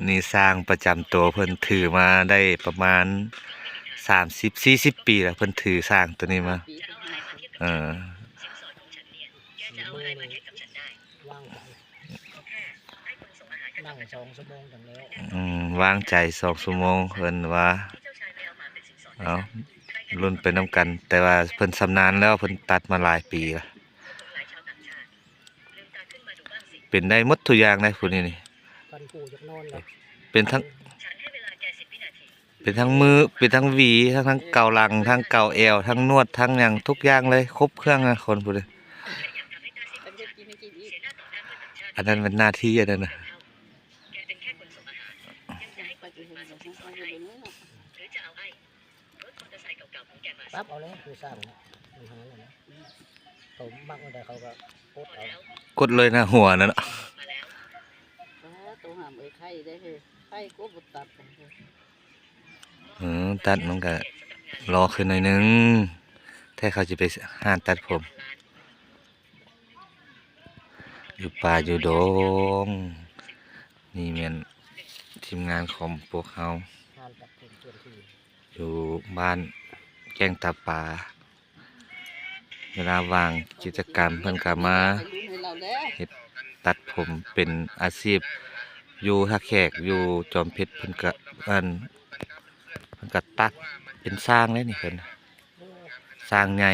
ນີ້ຊ້າງປະຈຳໂຕເພິ່ນຖືມາໄດ້ປະມານສາມສິບສີ່ສິບປີແລ້ວ ເພິ່ນຖືຊ້າງໂຕນີ້ມາ. ເອີ ວາງໃຈ ນັ່ງສອງຊົ່ວໂມງຈັ່ງແລ້ວ. ອືມ ວາງໃຈສອງຊົ່ວໂມງ ເພິ່ນວ່າ. ເອົາ ລຸ້ນໄປນຳກັນ ແຕ່ວ່າເພິ່ນຊຳນານແລ້ວ ເພິ່ນຕັດມາຫຼາຍປີລະ. ເປັນໄດ້ໝົດທຸກຢ່າງເດ້ຜູ້ນີ້ນີ້. ຄັນປູຢາກນອນລະ ເປັນທັງ ເປັນທັງມື ເປັນທັງຫວີ ທັງ ທັງເກົາຫຼັງ ທັງເກົາແອວ ທັງນວດ ທັງຫຍັງ ທຸກຢ່າງເລີຍ ຄົບເຄື່ອງນະ ຄົນຜູ້ນີ້. ອັນນັ້ນມັນໜ້າທີ່ ອັນນັ້ນນະ. ປັບເອົາເລີຍ ຜູ້ສ້າງນະ ມັນຫາແລ້ວນະ ເຂົາມັກອັນໃດເຂົາກໍກົດເອົາ ກົດເລີຍນະ ຫົວນັ້ນນະ. ໂຕຫາມເອີຍ ໄຂ່ເດ້ເຮີຍ ໄຂ່ກໍບໍ່ຕັດ. ເອີ ຕັດມັນກະຫຼໍຂຶ້ນໜ້ອຍໜຶ່ງ ແທ້ເຂົາຊິໄປຮ້ານຕັດຜົມ ຢູ່ປ່າຢູ່ດົງ. ນີ້ແມ່ນທີມງານຂອງພວກເຮົາ ຮ້ານຕັດຜົມເຄື່ອນທີ່ ຢູ່ບ້ານແກ້ງຕາປາ. ເວລາວ່າງກິດຈະກຳເພິ່ນກະມາເຮັດຕັດຜົມເປັນອາຊີບ ຢູ່ທ່າແຂກ ຢູ່ຈອມເພັດ ເພິ່ນກະ ອັນ ເພິ່ນກະຕັດເປັນຊ້າງເດ້ນີ້ ເພິ່ນ ຊ້າງໃຫຍ່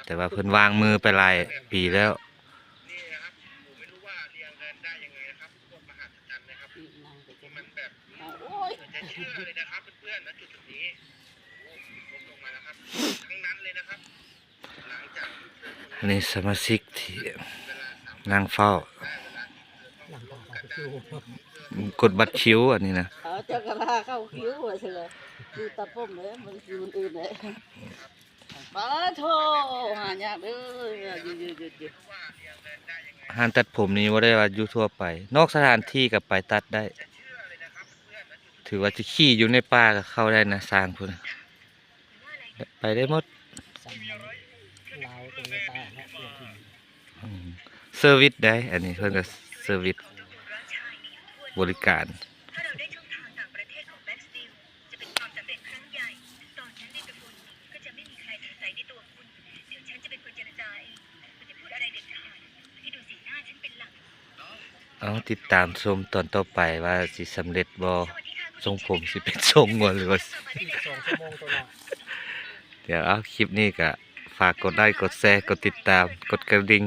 ແຕ່ວ່າເພິ່ນວາງມືໄປຫຼາຍປີແລ້ວ. ອັນນີ້ສະມາຊິກທີ່ນັ່ງເຝົ້າ ກົດບັດຄິວ ອັນນີ້ນະ. ເຂົາເຈົ້າກໍຖ້າເຂົ້າຄິວວ່າຊັ້ນແຫຼະ ຢູ່ຕັດຜົມເດ້ ມັນຄິວອື່ນເດ້. ປາໂທ ຫາຍາກເດີ ຢູ່ໆໆໆ. ຮ້ານຕັດຜົມນີ້ບໍ່ໄດ້ວ່າຢູ່ທົ່ວໄປ ນອກສະຖານທີ່ກໍໄປຕັດໄດ້ ຖືວ່າຊິຂີ່ຢູ່ໃນປ່າກໍເຂົ້າໄດ້ນະ ຊ້າງພຸ້ນ ໄປໄດ້ໝົດ. ອືມ ເຊີວິດໄດ໋ ອັນນີ້ເພິ່ນກໍເຊີວິດບໍລິການ. ເອົາ ຕິດຕາມຊົມຕອນຕໍ່ໄປວ່າຊິສຳເລັດບໍ່ ຊົງຜົມຊິເປັນຊົງບໍ່ ຫຼືວ່າ ອີກສອງຊົ່ວໂມງຕົວໜ້າ. ດຽວ ເອົາ ຄລິບນີ້ກະຝາກກົດໄລ ກົດແຊ ກົດຕິດຕາມ ກົດກະດິ່ງ